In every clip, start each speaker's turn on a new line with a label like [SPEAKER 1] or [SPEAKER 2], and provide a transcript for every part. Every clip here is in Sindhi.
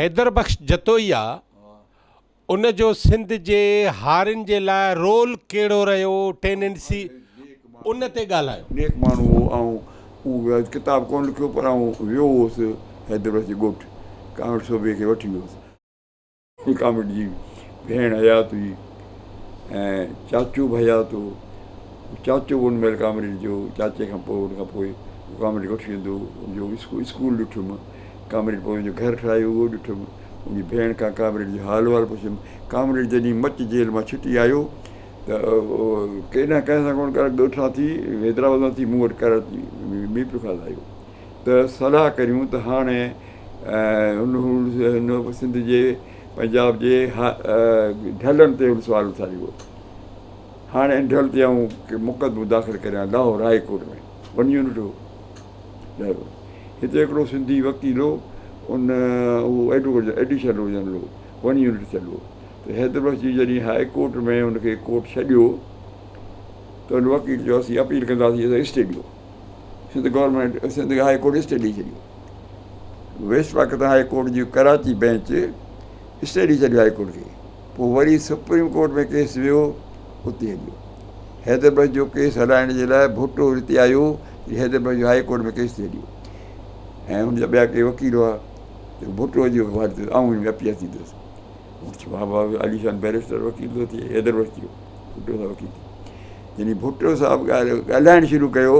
[SPEAKER 1] حيدر بخش جتوئي آ ان جو سنڌ جي هارين جي لاء رول ڪهڙو رهيو ٽيننسي ان تي ڳالهايو.
[SPEAKER 2] نيڪ ماڻهو هو. آئون اهو ڪتاب ڪونه لکيو پر آئون ويو هوس حيدر بخش جي ڳوٺ ڪامريڊ سوڀي کي وٺي ويو هوس. ڪامريڊ جي ڀيڻ حيات هئي ۽ چاچو به حيات هو. چاچو به ان مهل ڪامريڊ جو چاچي کان پوء ان کان پوء ڪامريڊ کي وٺي ويندو هو. ان جو اسڪول ڏٺم. ڪامريڊ پوء ان جو گهر ٺهرايو اهو ڏٺم. ان جي ڀيڻ کان ڪامريڊ جو حال احوال پڇيم. ڪامريڊ جڏهن مچ جيل مان ڇٽي آيو ته ڪيڏانهن ڪنهن سان ڪونه ڳالهه ڳوٺ مان ٿي حيدرآباد مان ٿي مون وٽ ڪراچي ميرپورخاص آيو ته صلاح ڪريون ته هاڻي هن سنڌ جي پنجاب جي ڍلن تي هن سوال اٿاريو هو. هاڻي ان ڍل تي آئون مقدمو داخل ڪريان Lahore high court ۾ one unit هو. لاهور هتي هڪڙو سنڌي وڪيل هو ان اهو ايڊووڪيٽ ايڊيشنل هو جنرل هو ون يونٽ ٿيل هو ته حيدر بخش جي جڏهن هاء ڪورٽ ۾ هن کي ڪورٽ ڇڏيو ته ان وڪيل چيو اسين اپيل ڪنداسين اسان اسٽي ڏيو Sindh government Sindh high court stay ڏئي ڇڏيو ويسٽ پاڪستان هاء ڪورٽ جي ڪراچي بينچ اسٽي ڏئي ڇڏيو هاء ڪورٽ کي پوء وري سپريم ڪورٽ ۾ ڪيس ويو اتي هليو حيدر بخش جو ڪيس هلائڻ جي لاء ڀٽو هتي آيو حيدر بخش جو هاء ڪورٽ ۾ ڪيس ٿي هليو ۽ هن جا ٻيا ڪي وڪيل هئا ته ڀٽو جي آئون هن ۾ اپيئر ٿيندس بابا عاليشان بئريسٽر وڪيل ٿو ٿئي حيدر بخش ٿيو ڀٽو صاحب وڪيل ٿيو جڏهن ڀٽو صاحب ڳالهائڻ شروع ڪيو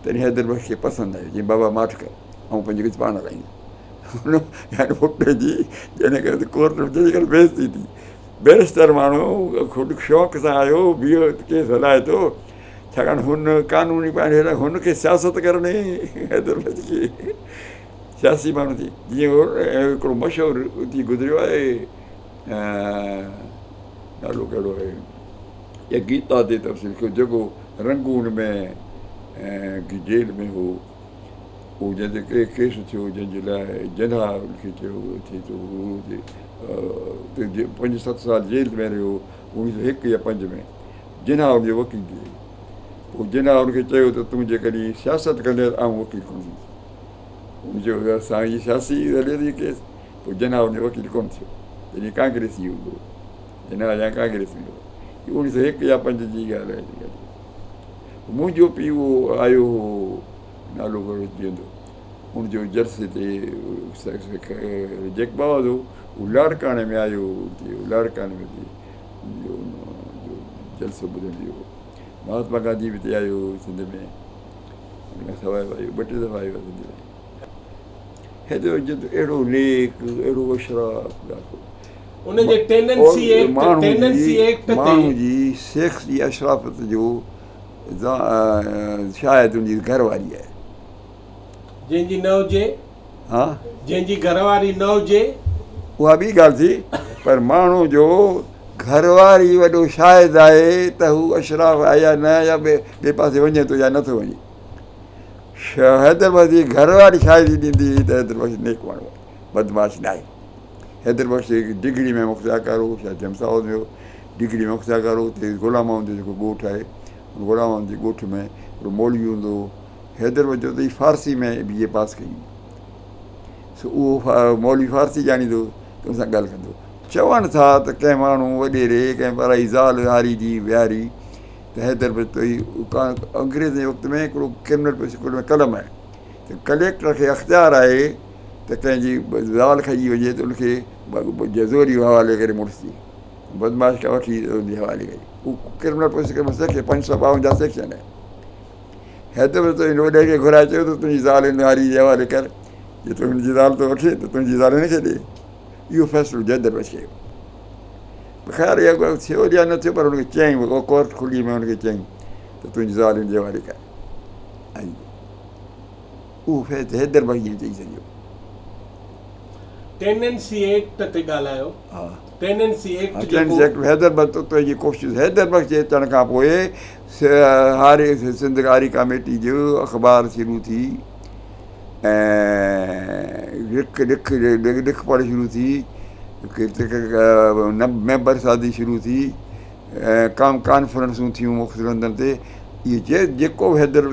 [SPEAKER 2] تڏهن حيدر بخش کي پسند آيو چيائين بابا ماٺ ڪر آئون پنهنجو ڪيس پاڻ هلائيندس يعني ڀٽي جي جنهن ڪري ڪورٽ ۾ جنهن ڪري بيعزتي ٿي بئريسٽر ماڻهو خود شوق سان آيو بيهو ڪيس هلائي ٿو ڇاڪاڻ هن قانوني پنهنجي هن کي سياست ڪرڻي حيدر بخش کي سياسي ماڻهو ٿي جيئن هڪڙو مشهور ٿي گذريو آهي نالو ڪهڙو آهي يا گيتا تي تفصيل لکيو جيڪو رنگون ۾ جيل ۾ هو اهو جنهن تي ڪيس ٿيو جنهن جي لاء جناح ان کي چيو ٿي ته هو پنج ست سال جيل ۾ رهيو 1901 يا پنج ۾ جناح ان جو وڪيل ٿي پوء جناح ان کي چيو ته تون جيڪڏهن سياست ڪندين ته آئون وڪيل ڪونه ٿيندس هن چيو ته اسان جي سياسي هلي ٿي ڪيس پوء جناح ان جو وڪيل ڪونه ٿيو جڏهن ڪانگريسي هوندو هو جناح يا ڪانگريس ۾ هو 1901 يا پنج جي ڳالهه آهي منهنجو پيء اهو آيو هو نالو ڪهڙو اچي ويندو ان جو جلسي تي جيڪب آباد هو هو لاڙڪاڻي ۾ آيو هو لاڙڪاڻي ۾ جو جلسو ٻڌڻ ويو هو مهاتما گانڌي به هتي آيو هو سنڌ ۾ ان کان سواء به آيو ٻه ٽي دفعا آيو آهي سنڌ ۾ حيدر جد اهڙو نيڪ اهڙو اشراف ڏاڍو
[SPEAKER 1] ان جي ٽيننسي ايڪٽ ٽيننسي ايڪٽ تي
[SPEAKER 2] ماڻهو جي شيخ جي اشرافت جو شايد ان جي گهر واري آهي
[SPEAKER 1] جنهن جي نه هجي
[SPEAKER 2] ها
[SPEAKER 1] جنهن جي گهر واري نه هجي
[SPEAKER 2] اها ٻي ڳالهه ٿي پر ماڻهو جو گهر واري وڏو شاهد آهي ته هو اشراف آهي يا نه يا ٻئي پاسي وڃي ٿو يا نٿو وڃي. حيدر بخش جي گهر واري شاهدي ڏيندي هئي ته حيدر بخش نيڪ ماڻهو آهي، بدمعاش ناهي. حيدر بخش ڊگهڙي ۾ مختيارڪار هو، شايد جمس هائوس ۾ هو، ڊگهڙي ۾ مختيارڪار هو، اتي غلام محمد جو جيڪو ڳوٺ آهي، ان غلام محمد جي ڳوٺ ۾ هڪڙو مولوي هوندو هو. حيدر بخش جو ته هي فارسي ۾ بي اي پاس ڪئي. سو اهو مولوي فارسي ڄاڻيندو هو ته ان سان ڳالهه ڪندو هو. چون ٿا ته ڪنهن ماڻهو وڏيري ڪنهن پرائي زال هاري جي ويهاري ته حيدر بتوئي انگريزن جي وقت ۾ هڪڙو ڪرمنل پروسيڪيوٽر ۾ قلم آهي ته ڪليڪٽر کي اختيار آهي ته ڪنهن جي زال کڄي وڃي ته ان کي زوري حوالي ڪري مڙس جي بدمعاش کان وٺي ان جي حوالي ڪري اهو ڪرمنل پروسيڪيوٽر ۾ سيڪشن 552 سيڪشن آهي. حيدر بتوئي هن وڏيري کي گهرائي چيو ته تنهنجي زال هن هاري جي حوالي ڪر جي تون هن جي زال ٿو وٺين ته تنهنجي زال هن کي ڏي. اهو فيصلو جدل بخش ڪيو. خير اها ڳالهه ٿيو يا نه ٿيو پر هن کي چيائين ڪورٽ کلي ۾ هن کي چيائين ته تنهنجي زال هن جي حوالي ڪر. ۽ اهو فيصلو حيدر بخش جيئن چئي سگهيو.
[SPEAKER 1] ٽيننسي ايڪٽ تي ڳالهايو.
[SPEAKER 2] ها.
[SPEAKER 1] ٽيننسي ايڪٽ جيڪو.
[SPEAKER 2] ٽيننسي ايڪٽ حيدر بخش تو جي ڪوشش حيدر بخش جي اچڻ کان پوء هاري سنڌ هاري ڪاميٽي جو اخبار شروع ٿي. ۽ لک لک لک پڙهه شروع ٿي، ميمبر سازي شروع ٿي، ۽ ڪانفرنسون ٿيون مختلف هنڌن تي. اهي جيڪو به حيدر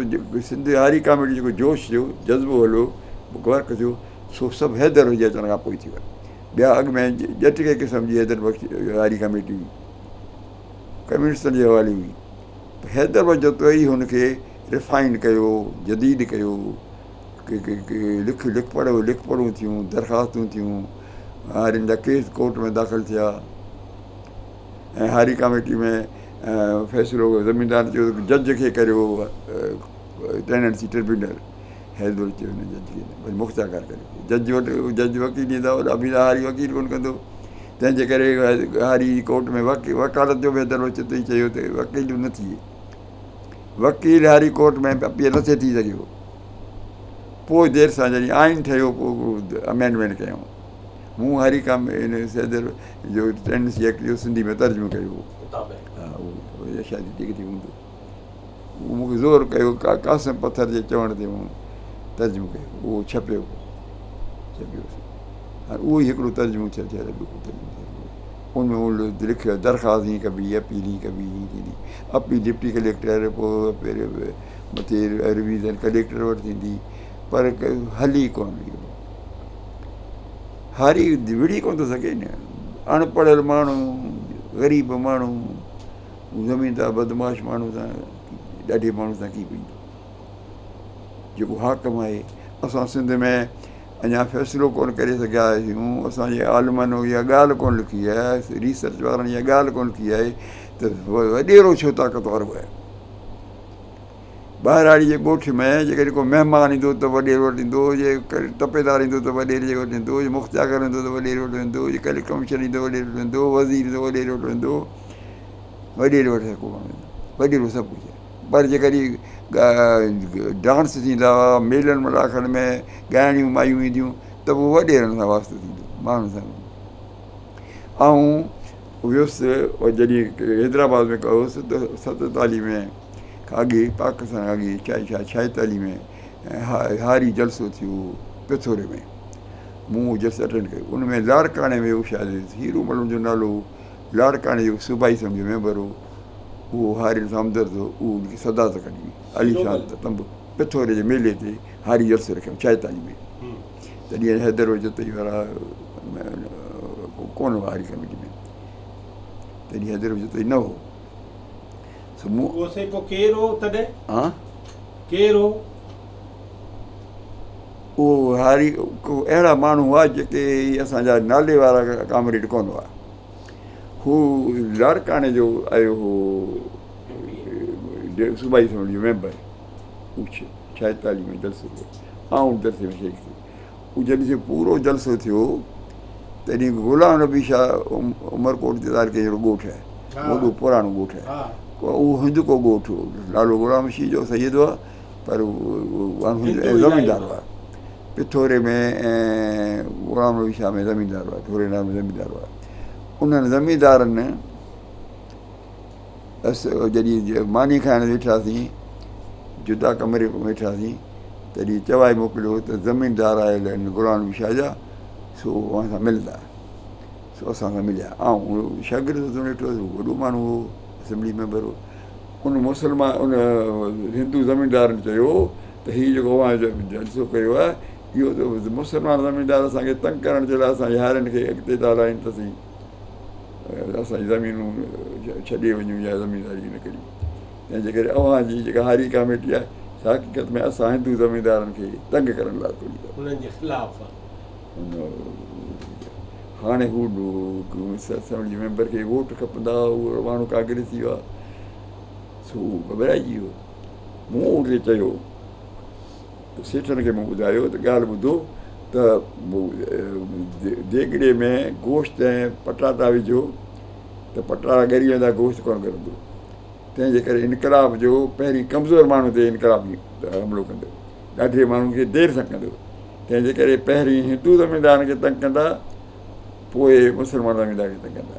[SPEAKER 2] سنڌ هاري ڪاميٽي جيڪو جوش ٿيو، جذبو هليو، ورڪ ٿيو، سو سڀ حيدر جي اچڻ کان پوء ٿيو آهي. ٻيا اڳ ۾ ڄٽڪي قسم جي حيدر بخش هاري ڪميٽي هئي، ڪميونسٽن جي حوالي هئي. حيدر بخش جتوئي هن کي ريفائن ڪيو، جديد ڪيو، لک لکپڙهه لکپڙهون ٿيون، درخواستون ٿيون، هارين جا ڪيس ڪورٽ ۾ داخل ٿيا ۽ هاري ڪاميٽي ۾ فيصلو زميندار چيو ته جج کي ڪريو ٽيننسي ٽربيونل. حيدر چيو نه جج کي نه وري مختيارڪار ڪريو. جج وٽ جج وڪيل ايندا وڏا ڀيلا هاري وڪيل ڪونه ڪندو. تنهن جي ڪري هاري ڪورٽ ۾ وڪالت جو به حيدر بخش جتوئي چيو ته وڪيل نه ٿئي. وڪيل هاري ڪورٽ ۾ اپيئر نه ٿي سگهيو. پوء دير سان جڏهن آئين ٺهيو پوء امينڊمينٽ ڪيائون. مون هاري ڪام ان حيدر جو ٽيننسي ايڪٽ جو سنڌي ۾ ترجمو ڪيو هو. ها اهو شايد هتي ڪٿي هوندو. مون کي زور ڪيو قاسم پٿر جي چوڻ تي مون ترجمو ڪيو اهو ڇپيو ڇپيو هاڻي اهو ئي هڪڙو ترجمو ٿيل ٿيل ٻيو ڪو ترجمو ٿيل ان ۾ ان لکيو درخواست هيئن ڪبي اپيل هيئن ڪبي هيئن ٿيندي اپيل ڊپٽي ڪليڪٽر پوء مٿي رويزن ڪليڪٽر وٽ ٿيندي پر هلي ڪونه اهو هاري وڙهي ڪونه ٿو سگهي نه اڻ پڙهيل ماڻهو غريب ماڻهو هو زميندار بدمعاش ماڻهو سان ڏاڍي ماڻهو سان ڪيئن پيندو جيڪو حاڪم آهي. اسان سنڌ ۾ اڃا فيصلو ڪونه ڪري سگهيا آهيون اسان جي عالمن اها ڳالهه ڪونه لکي آهي ريسرچ وارن اها ڳالهه ڪونه لکي آهي ته وڏيرو ڇو طاقت وارو آهي. ٻهراڙي جي ڳوٺ ۾ جيڪڏهن ڪو مهمان ايندو ته وڏيري وٽ ايندو، جي تپيدار ايندو ته وڏيري وٽ ايندو، جي مختيارڪار ايندو ته وڏيري وٽ ويندو، جي ڪليڪٽر ڪمشنر ايندو وڏيري وٽ ويندو، وزير ايندو وڏيري وٽ ويندو، وڏيري وٽ ڪو ماڻهو ويندو، وڏيرو سڀ ڪجهه آهي. پر جيڪڏهن ڊانس ٿيندا هئا، ميلن ملاکڙن ۾ ڳائڻيون مايون اينديون ته پوء وڏيرن سان واسطو ٿيندو، ماڻهن سان نه. آئون ويس جڏهن حيدرآباد ۾ هوس ته 47 ۾ کان اڳي پاڪستان کان اڳي 46 ۾ هاري جلسو ٿيو پٿوري ۾ مون اهو جلسو اٽينڊ ڪيو ان ۾ لاڙڪاڻي ۾ هو شايد هيرو مل ان جو نالو هو لاڙڪاڻي جو صوبائي اسيمبلي جو ميمبر هو اهو هارين سان همدرد هو اهو ان کي صدارت ڪڍي هئي علي شان تنب پٿوري جي ميلي تي هاري جلسو رکيو 46 ۾ تڏهن حيدر جتوئي وارا ڪونه هئا هاري ڪميٽي ۾ تڏهن حيدر جتوئي نه هو سو مون
[SPEAKER 1] اهو سائين پوء ڪير هو تڏهن؟
[SPEAKER 2] ها؟
[SPEAKER 1] ڪير هو؟
[SPEAKER 2] اهو هاري ڪو اهڙا ماڻهو هئا جيڪي اسان جا نالي وارا ڪامريڊ ڪونه هئا. هو لاڙڪاڻي جو آيو هو صوبائي اسيمبلي جو ميمبر. هو 46 ۾ جلسو ڪيو. آئون جلسي ۾ شريڪ ٿيس. هو جڏهن پورو جلسو ٿيو تڏهن غلام نبي شاهه عمرڪوٽ جي تعلقي جو ڳوٺ آهي وڏو پراڻو ڳوٺ آهي اهو هندڪو ڳوٺ هو لالو غلام شيخ جو سيد هئا پر زميندار هئا پٿوري ۾ ۽ غلام نبي شاهه ۾ زميندار هئا ڍوري نار ۾ زميندار هئا انهن زميندارن جڏهن ماني کائڻ ويٺاسين جدا ڪمري ۾ ويٺاسين تڏهن چوائي موڪليو ته زميندار آيل آهن غلام نبي شاهه جا سو اوهان سان ملندا سو اسان سان مليا آئون شاگرد هوس ويٺو هوس وڏو ماڻهو هو اسيمبلي ميمبر هو ان مسلمان ان هندو زميندارن چيو ته هي جيڪو اوهان جلسو ڪيو آهي اهو ته مسلمان زميندار اسان کي تنگ ڪرڻ جي لاء اسان جي هارين کي اڳتي ٿا هلائين ته اسين اسان جي زمينون ڇڏي وڃون يا زمينداري نه ڪريون تنهن جي ڪري اوهان جي جيڪا هاري ڪاميٽي آهي سا حقيقت ۾ اسان هندو زميندارن کي تنگ ڪرڻ لاء کولي اٿو.
[SPEAKER 1] انهن جي خلاف آهي.
[SPEAKER 2] هاڻي هو اسيمبلي جي ميمبر کي ووٽ کپندا هئا اهو ماڻهو ڪانگريسي هئا سو هو گهٻرائجي ويو. مون ان کي چيو ته سيٺن کي مون ٻڌايو ته ڳالهه ٻڌو ته ديڳڙي ۾ گوشت ۽ پٽاٽا وجهو ته پٽاٽا ڳري ويندا گوشت ڪونه ڳرندو. تنهن جي ڪري انقلاب جو پهرين ڪمزور ماڻهو تي انقلاب حملو ڪندو، ڏاڍي ماڻهو کي دير سان ڪندو، تنهن جي ڪري پهرين هندو زميندارن کي تنگ ڪندا، پوء مسلمان زميندار کي تنگ ڪندا.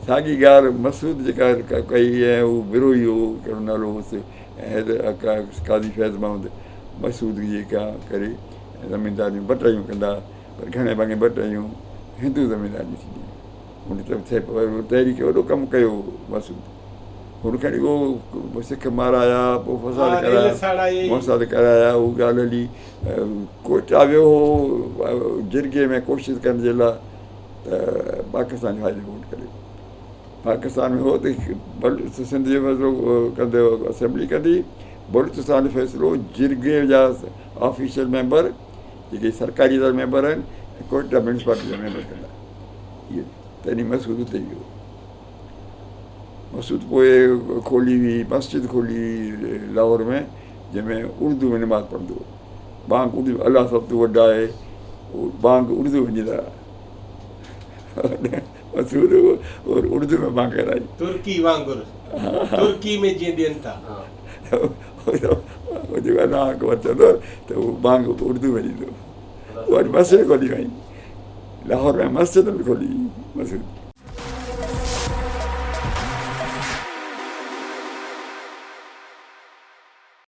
[SPEAKER 2] ساڳي ڳالهه مسعود جيڪا ڪئي ۽ هو بروهي هو، ڪهڙو نالو هوس، قاضي فيض محمد مسعود جي ڪري زميندارن جون بٽايون ڪندا، پر گهڻي ڀاڱي بٽايون هندو زميندارن جون ٿينديون هيون. هن ته تحريڪ وڏو ڪم ڪيو مسعود هن کڻي اهو سک مارايا پوء فساد ڪرايا فساد ڪرايا هو ڳالهه هلي ڪوئٽا ويو هو جرڳي ۾ ڪوشش ڪرڻ جي لاء ته پاڪستان جو حاضري ووٽ ڪريو. پاڪستان ۾ هو ته سنڌ جو فيصلو ڪندي اسيمبلي ڪندي، بلوچستان جو فيصلو جرڳي جا آفيشل ميمبر جيڪي سرڪاري اداري ميمبر آهن ۽ ڪوئٽا ميونسپالٽي جا ميمبر ڪندا. اهو ته انهي مسعود اتي ويو. مسعود پوء کولي هئي مسجد کولي هئي لاهور ۾ جنهن ۾ اردو ۾ نماز پڙهندو هو. بانگ اردو الله سڀ تون وڏا آهي بانگ اردو ۾ ڏيندا هئا. مسعود اردو ۾ بانگ ڪرائي.
[SPEAKER 1] ترڪي وانگر ترڪي ۾ جيئن ڏين ٿا.
[SPEAKER 2] جيڪو الله اڪبر چوندو ته هو بانگ اردو ۾ ڏيندو. وري مسجد کولي وئي لاهور ۾ مسجد به کولي مسعود.